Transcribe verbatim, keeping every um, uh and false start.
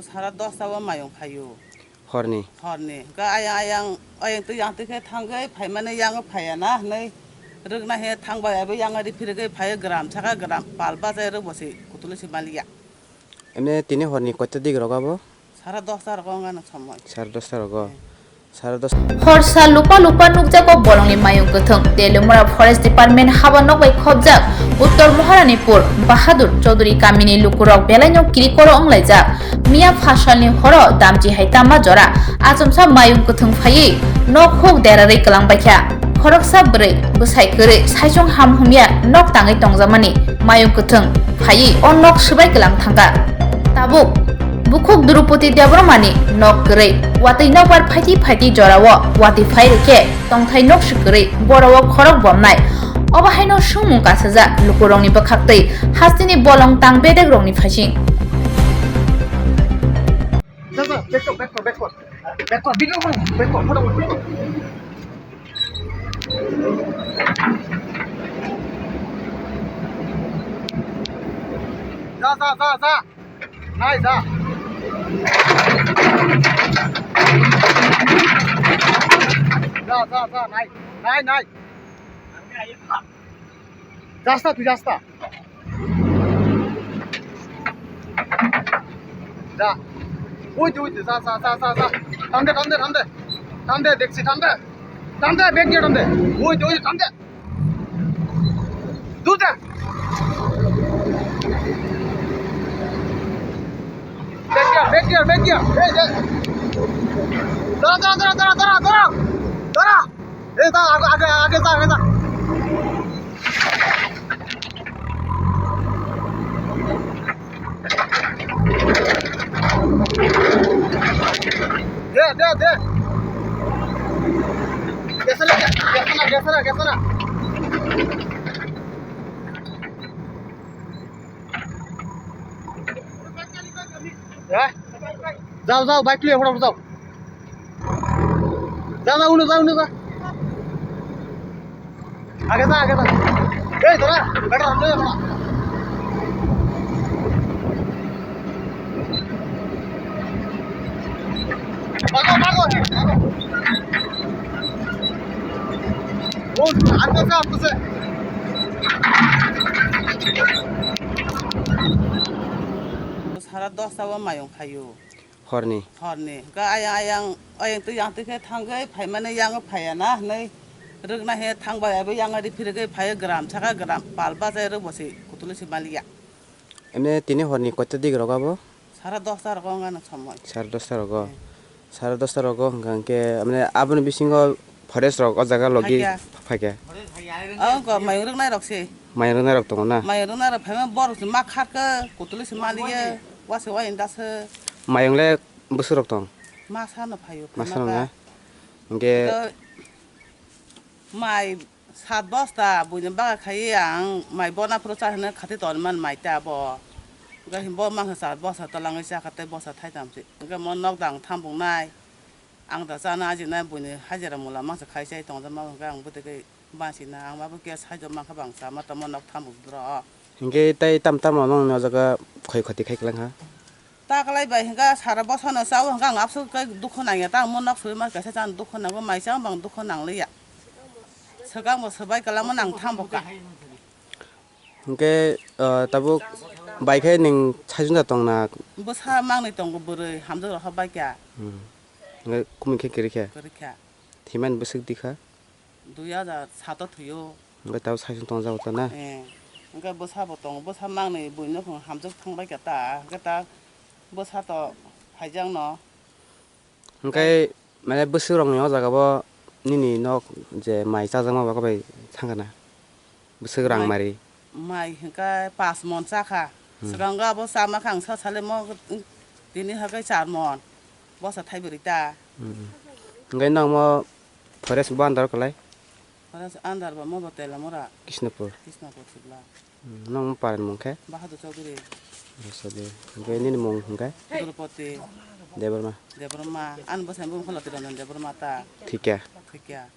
Sara dosta o mayung phaio. Horni? Horni. Hwnkhe ayang, ayang, ayang twi yang twi khe thangwi phaimani yang phaiya na hwnwi rwkna he thangbai abo yang ri phirigwi phaio gram saka gram pal bachai rwk bo se kutulwi se maliya. Ene tini horni koita dik rok abo? Sara dosta rogo wngkha na somoi. Sara dosta rogo? Hmm. Sara dosta. Horsa lupa lupa nukjago bolongni mayung kwthwng. Telimura Forest Department haba nok bai khobjak Uttor Maharanipur Bahadur Chaudhuri kamini lukurok belaino kirikoro wnglaijak. Miya phasalni horo damchi hai tama jora achomsa mayung kwthwng phaiwi nok huk derarwi kwlangbaikha. Khoroksa bwrwi bwsai kwrwi saichung ham humya nok tangwi tongjakmani mayung kwthwng phaiwi o nok swbai kwlang thangkha. Tabuk bukhuk Drupadi Debbarmani nok kwrwi watwi nokbar phaiti phaiti jorao watwi phai rwkhe tongthai nok swk kwrwi borao khorok bomnai. Obo haino swngmung kasajak lukurokni bwkhaktwi hasteni bolong tang bedekrokni phaising. Back kor, back kor, back kor. Back kor, video kor, back kor, photo kor, back kor. Ja, ja, ja, ja. Nai, ja. Ja, ja, ja, nai. Nai, nai. Jasta, twi jasta. Ja. Oi de, oi de, ja, ja, ja, ja, ja. Thamde, thamde, thamde. Thamde, dekchi, thamde. Thamde, bag niya thamde. Oi de, oi de, thamde. Dur de. Bag niya, bag niya, bag niya. Ei, ei. Dara, dara, dara, dara, dara, dara. Dara. Ei, ta, age, age, age, ta, age, ta. De, de, de. Gesana, gesana, gesana, gesana. Eh? Jao, jao, bike liye, fotofot jao. Jao, jao, uno, jao, uno, jao. Age jao, age jao. Ei, dara, better, uno jao, uno. Bago, bago, bago. Oh, ante se, ante se. Sara dosta o mayung phaio. Horni? Horni. Hwnkhe ayang, ayang, ayang twi yang twi khe thangwi phaimani yang phaiya na hwnwi rwkna he thangbai abo yang ri phirigwi phaio gram saka gram pal bachai rwk bo se kutulwi se maliya. Emne tini horni koita dik rok abo? Sara dosta rogo wngkha na somoi. Sara dosta rogo? Hmm. Sara dosta rogo hwnkha hwnkhe, mane, aboni bisingo forest rok o jaga logi phaikha. Phaikha. Ang kok mayung rwknai rok se. Mayung rwknai rok tongo na? Mayung rwknai rok phaima borok se ma kharkha, kutulwi se maliya, wase wayang dasa. Mayung le bwswk rok tong? Masa no phaio, masa rok phaima na? Hwnkhe mai sat bosta buini baga khai ang mai bona phuru cha hwnwi khati ton man mai ta bo. Hwnkhe bo mangsa sat bosta twlangwi cha kha tei bosta thaitam se. Hwnkhe mo nok dang thambung nai. Ang da chana ajinai buini hajira mula mangsa khai chai tongjakma hwnkhe ang bwtwi khe bansi na ang ma bo khe saijo mankha bang chama tamo nok thambung bro. Hwnkhe tei tam tamo nongni o jaga khoi khoti khai kwlangkha? Ta kwlai bai hwnkha sara bosano chao hwnkha ang abswk khe dukhu nangya ta mo nok soi ma kaisa chan dukhu nango mai chang bang dukhu nangliya. Swkang bo swbai kwlangma nang thang bo ka. Hwnkhe, ah, tabuk bai khe nwng saichung da tongna? Bwsa mangni tongo bwrwi hamjwk rok bai kha. Hmm. Hwnkhe kumui khe kwrwi kha? Kwrwi kha. Thimani bwswk di kha? Dui hajar sato thwio. Hwnkhe tabuk saichung tongjago ta na? Eh. Hwnkhe bwsa bo tongo, bwsa mangni buino hamjwk thangbai kha ta. Hwnkhe ta bwsa to phaijak no. Hwnkhe mane bwswk rokni o jaga bo nini nok je mai chajakma bo bai thangkha na? Bwswk rang mari? Mai hwnkhe pas mon chakha. Hmm. Swkango abo chama kha ang sa sale mo tini hwnkhe char mon. Bosa thaibrwi ta. Hmm. Hwnkhe nang mo forest bo under kwlai? Forest under bo mo bo Telamura. Kishnapur. Kishnapur sibla. Hmm, nang mo paran mung khe? Bahadur Chaudhuri. Bahadur Chaudhuri. Hwnkhe nini mung hwnkhe? Drupadi. Debbarma. Debbarma. Ani bwsai bumung khe Lotirajan Debbarma ta. Thikya. Thikya.